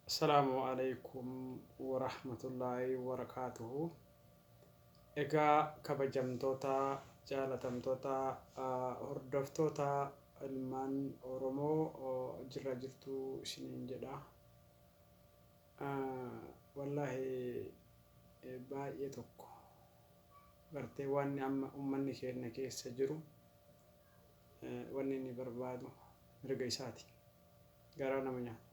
Assalaamu Aleeykum Warahmatullaahi Wabarakaatuhu. Egaa kabajamtoota, jaalatamtoota, hordoftoota ilmaan Oromoo jirra jirtu isiniin jedha. Wallaahi baay'ee tokko gartee wanni amma ummanni keenya keessa jiru wanni inni barbaadu mirga isaati. Garaa nama nyaata.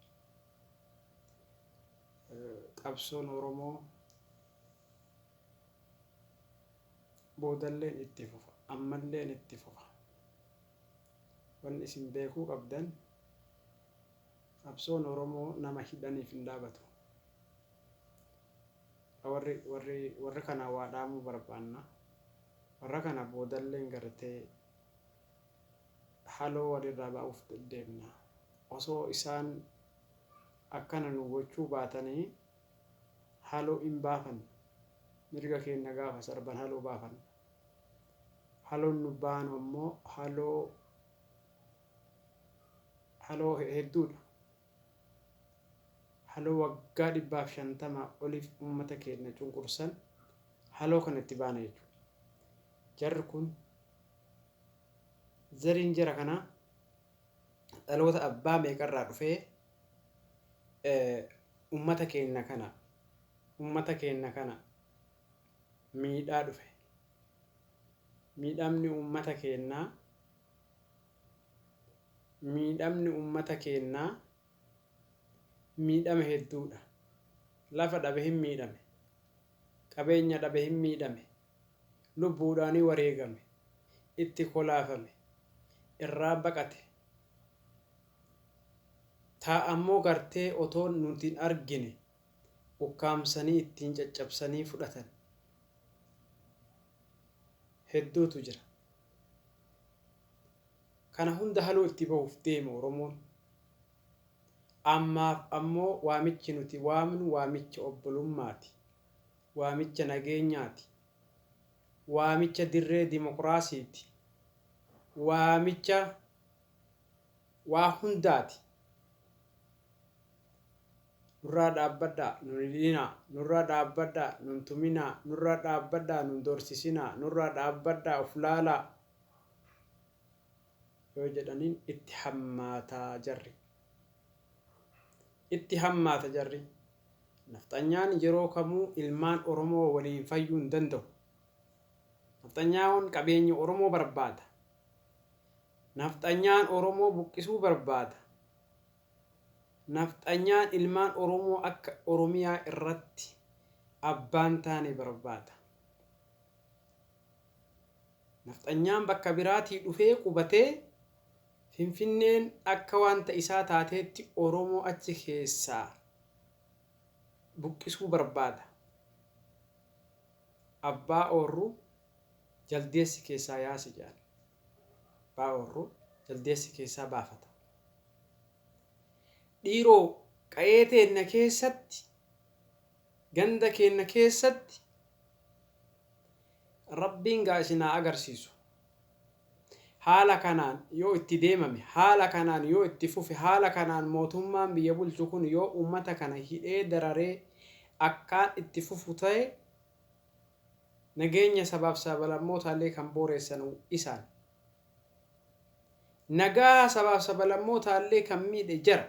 Qabsoon Oromoo boodalleen itti fufa, ammalleen itti fufa. Wanni isin beekuu qabdan qabsoon Oromoo nama hidhaniif hin dhaabatu. Warri warri warra kana waa dhaamuu barbaanna. Warra kana boodalleen gartee haloo walirraa ba'uuf deddeemna. Osoo isaan akkana nu gochuu baatanii haloo in baafanna. Mirga keenna gaafa sarban haloo baafanna. Haloon nu baanu ammoo haloo haloo hedduudha. Haloo waggaa 150 oliif ummata keenna cunqursan haloo kana itti baana jechuudha. Jarri kun Zariin jara kanaa dhaloota abbaa meeqarraa dhufee ummata keenna kana ummata keenna kana miidhaa dhufe. Miidhamni ummata keennaa miidhamni ummata keennaa miidhama hedduudha. Lafa dhabe hin miidhame. Qabeenya dhabe hin miidhame. Lubbuudhaanii wareegame, itti kolaafame, irraa baqate. Taa ammoo gartee otoo nuti hin argine ukkaamsanii ittiin caccabsanii fudhatan hedduutu jira. Kana hunda haloo itti bahuuf deema Oromoon. Ammaaf ammoo waamichi nuti waamnu waamicha obbolummaati. Waamicha nageenyaati. Waamicha dirree dimokiraasiiti. Waamicha waa hundaati. Nurraa dhaabbadhaa, nun hidhinaa, nurraa dhaabbadhaa, nun tuminaa, nurraa dhaabbadhaa, nun doorsisinaa, nurraa dhaabbadhaa, of laalaa yoo jedhaniin itti hammaata jarri. Itti hammaata jarri. Nafxanyaan yeroo kamuu ilmaan Oromoo waliin fayyuu hin danda'u. Nafxanyaan qabeenya Oromoo barbaada. Nafxanyaan Oromoo buqqisuu barbaada. Nafxanyaan ilmaan Oromoo akka Oromiyaa irratti abbaan taane barbaada. Nafxanyaan bakka biraatii dhufee qubatee Finfinneen akka wanta isaa taateetti Oromoo achi keessaa buqqisuu barbaada. Abbaa oorruu jaldeessi keessaa yaasi jedhan. Abbaa oorruu jaldeessi keessaa baafata. Dhiiroo qa'ee teenna keessatti ganda keenna keessatti Rabbiin gaa isin haa agarsiisu. Haala kanaan yoo itti deemame, haala kanaan yoo itti fufe, haala kanaan mootummaan biyya bulchu kun yoo uummata kana hidhee dararee akkaan itti fufu ta'e nageenya sabaaf sablammootallee kan booreessan isaan. Nagaa sabaaf sablammootallee kan miidhe jara.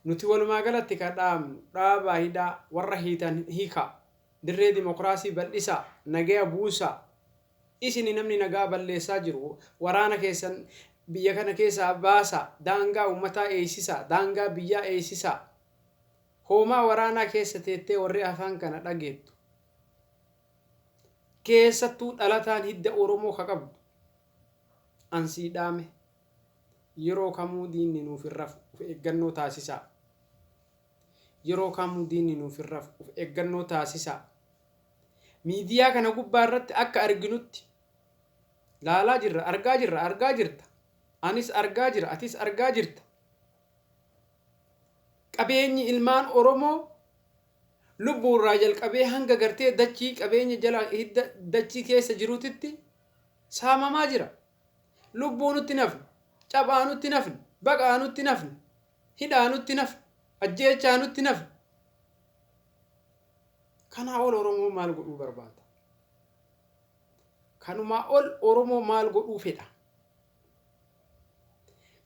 Nuti walumaa galatti kan dhaamnu dhaabaa hidhaa warra hiitan hiikaa. Dirree dimokiraasii bal'isaa, nagaya buusaa. Isini namni nagaa balleessaa jiru waraana keessan biyya kana keessaa baasaa, daangaa uummataa eeysisaa, daangaa biyyaa eeysisaa. Hoomaa waraanaa keessa teettee warri afaan kana dhageettu. Keessattuu dhalataan hidda Oromoo ka qabdu. An sii dhaame. Yeroo kamuu diinni nuuf hin rafu. Of eeggannoo taasisaa. Yeroo kamuu diinni nuuf hin rafu. Of eeggannoo taasisaa. Miidiyaa kana gubbaa irratti akka arginutti laalaa jirra, argaa jirra, argaa jirta. Anis argaa jira, atis argaa jirta. Qabeenyi ilmaan Oromoo lubbuu irraa jalqabee hanga gartee dachii qabeenya jala hidda dachii keessa jiruutitti saamamaa jira. Lubbuu nutti nafne, caphaa nutti nafne, baqaa nutti nafne, hidhaa nutti nafne. Ajjeechaa nutti nafe. Kanaa ol Oromoo maal godhuu barbaada? Kanumaa ol Oromoo maal godhuu fedha?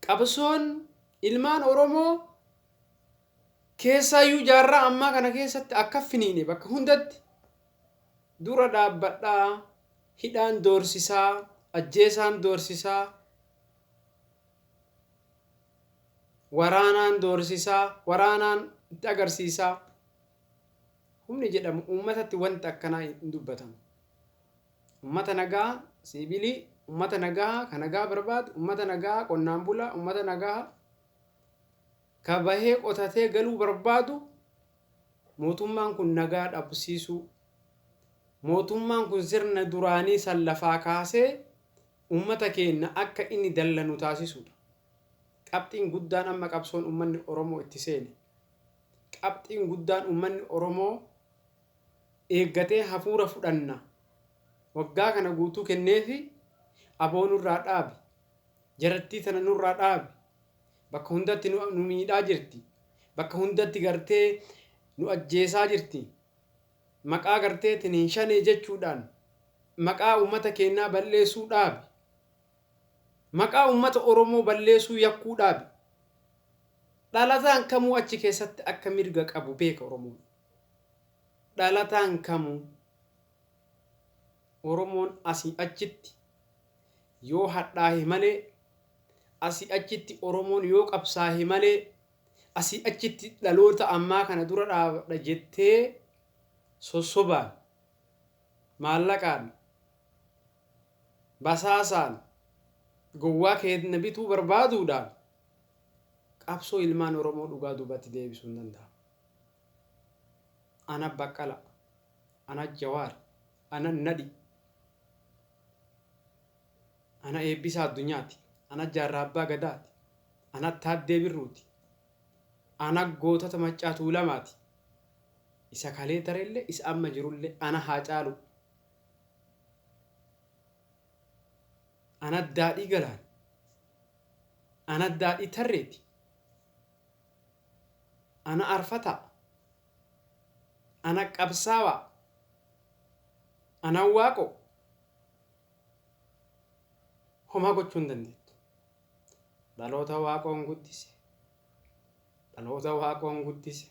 Qabsoon ilmaan Oromoo keessaayyuu jaarraa ammaa kana keessatti akka finiine bakka hundatti dura dhaabbadhaa, hidhaan doorsisaa, ajjeesaan doorsisaa, waraanaan doorsisaa, waraanaan itti agarsiisaa. Humni jedhamu uummatatti wanti akkanaa hin dubbatamu. Uummata nagaa siivilii, uummata nagaa ka nagaa barbaadu, uummata nagaa qonnaan bulaa, uummata nagaa ka bahee qotatee galuu barbaadu mootummaan kun nagaa dhabsiisuu, mootummaan kun sirna duraanii san lafaa kaasee uummata keenya akka inni dallanu taasisuudha. Qabxiin guddaan amma qabsoon uummanni Oromoo itti seene. Qabxiin guddaan uummanni Oromoo eeggatee hafuura fudhanna. Waggaa kana guutuu kenneefi aboo nurraa dhaabi. Jarattii tana nurraa dhaabi. Bakka hundatti nu miidhaa jirti. Bakka hundatti gartee nu ajjeesaa jirti. Maqaa garteetiin hin shanee jechuudhaan maqaa uummata keenyaa balleessuu dhaabi. Maqaa uummata Oromoo balleessuu yakkuu dhaabi. Dhalataan kamuu achi keessatti akka mirga qabu beeka Oromoon. Dhalataan kamuu Oromoon asii achitti yoo hadhaahe malee, asii achitti Oromoon yoo qabsaahe malee, asii achitti dhaloota ammaa kana dura dhaabadha jettee sossobaan, maallaqaan, basaasaan, gowwaa keenya bituu barbaaduudhaan qabsoo ilmaan Oromoo dhugaa duubatti deebisuu hin danda'amu. Ana Baqqala, ana Jawaar, ana Nadhi, ana Eebbisaa Addunyaati, ana Jaarraa Abbaa Gadaati, ana Taaddee Birruuti, ana gootota Maccaa Tuulamaati. Isa kalee tarellee isa amma jirullee ana Haacaaluu. Ana Daadhii Galaan. Ana Daadhii Tarreeti. Ana Arfataa. Ana Qabsaawaa. Ana Waaqoo. Homaa gochuu hin dandeettu. Dhaloota Waaqoon guddise. Dhaloota Waaqoon guddise.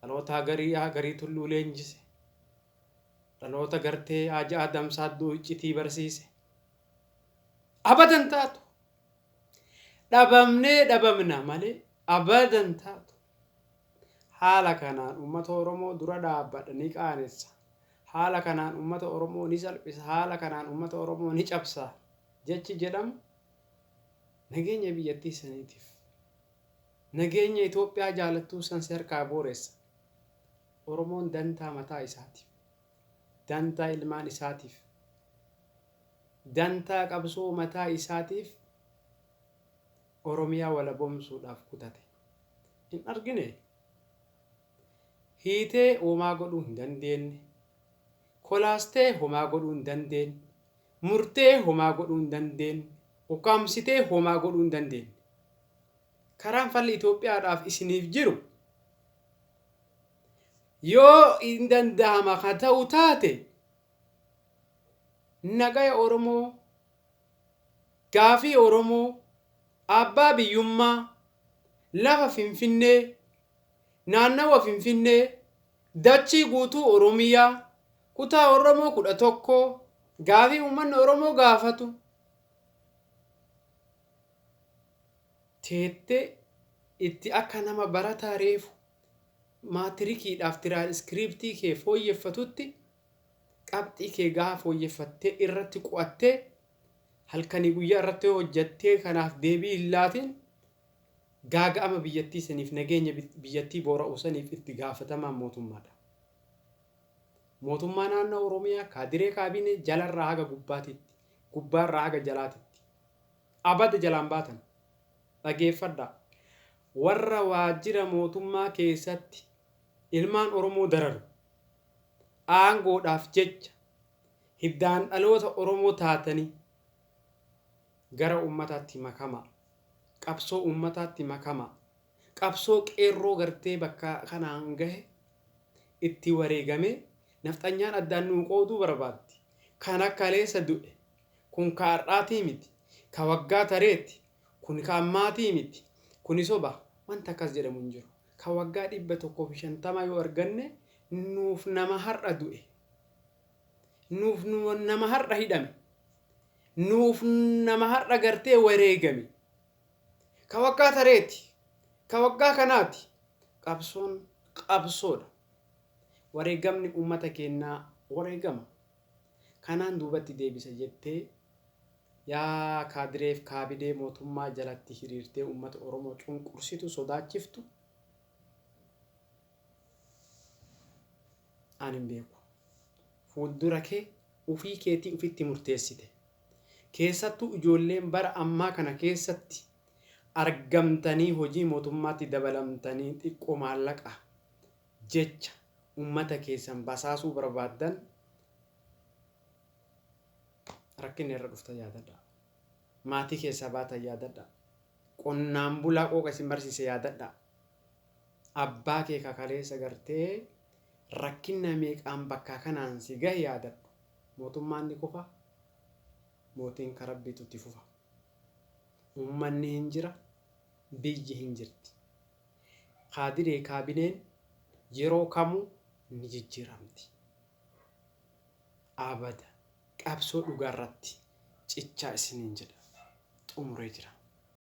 Dhaloota garii garii tulluu leenjise. Dhaloota gartee Haji Adam Saaddoo iccitii barsiise. Abadan taatu. Dhabamnee dhabamna malee abadan taatu. Haala kanaan uummata Oromoo dura dhaabbadha ni qaanessa. Haala kanaan uummata Oromoo ni salphisa. Haala kanaan uummata Oromoo ni cabsa. Jechi jedhamu nageenya biyyattii saniitiif nageenya Itoophiyaa jaalattuu san si harkaa booressa. Oromoon dantaa mataa isaatiif, dantaa ilmaan isaatiif, dantaa qabsoo mataa isaatiif Oromiyaa walaboomsuudhaaf kutate. Hin argine? Hiitee homaa godhuu hin dandeenye. Kolaastee homaa godhuu hin dandeenye. Murtee homaa godhuu hin dandeenye. Ukkaamsitee homaa godhuu hin dandeenye. Karaan falli Itoophiyaadhaaf isiniif jiru yoo hin danda'ama ka ta'u taate nagaya Oromoo, gaafii Oromoo, abbaa biyyummaa, lafa Finfinnee, naannawa Finfinnee, dachii guutuu Oromiyaa, kutaa Oromoo 11, gaafii uummanni Oromoo gaafatu teettee itti akka nama barataa reefu maatirikiidhaaf tiraanskriptii kee fooyyeffatutti qabxii kee gahaa fooyyeffattee irratti qu'attee halkanii guyyaa irratti hojjattee kanaaf deebii hin laatin gaaga'ama biyyattii saniif nageenya biyyattii boora'u saniif itti gaafatamaan mootummaadha. Mootummaa naannoo Oromiyaa kaadiree kaabinee jalarraa haga gubbaatitti gubbaarraa haga jalaatitti abada jalaan baatan dhageeffadhaa. Warra waajjira mootummaa keessatti ilmaan Oromoo dararu aangoodhaaf jecha hiddaan dhaloota Oromoo taatanii gara uummataatti makamaa. Qabsoo uummataatti makamaa. Qabsoo qeerroo gartee bakka kanaan gahe itti wareegame nafxanyaan addaan nuu qooduu barbaaddi. Kan akka kaleessa du'e kun ka har'aatii miti, ka waggaa tareeti, kun ka ammaatii miti, kuni soba wanta akkas jedhamu hin jiru. Ka waggaa 150 yoo arganne nuuf nama har'a du'e, nuuf nama har'a hidhame, nuuf nama har'a gartee wareegame. Ka waggaa tareeti, ka waggaa kanaati. Qabsoon qabsoodha. Wareegamni uummata keenyaa wareegama. Kanaan duubatti deebisa jettee yaa kaadireef kaabinee mootummaa jalatti hiriirtee uummata Oromoo cunqursitu sodaachiftu ani hin beeku. Fuuldura kee ufii keetii ufitti murteessite. Keessattuu ijoolleen bara ammaa kana keessatti argamtanii hojii mootummaatti dabalamtanii xiqqoo maallaqa jecha uummata keessan basaasuu barbaaddan rakkinni irra dhufta yaadadha. Maatii keessaa baatan yaadadha. Qonnaan bulaa qooqa isin barsiise yaadadha. Abbaa kee kakaleessa gartee rakkinna meeqaan bakka kanaan si gahe yaadadhu. Mootummaan ni kufa, mootiin ka Rabbiitu itti fufa. Uummanni hin jira, biyyi hin jirti. Kaadiree kaabineen yeroo kamuu ni jijjiiramti. Abada qabsoo dhugaa irratti cichaa isiniin jedha. Xumuree jira.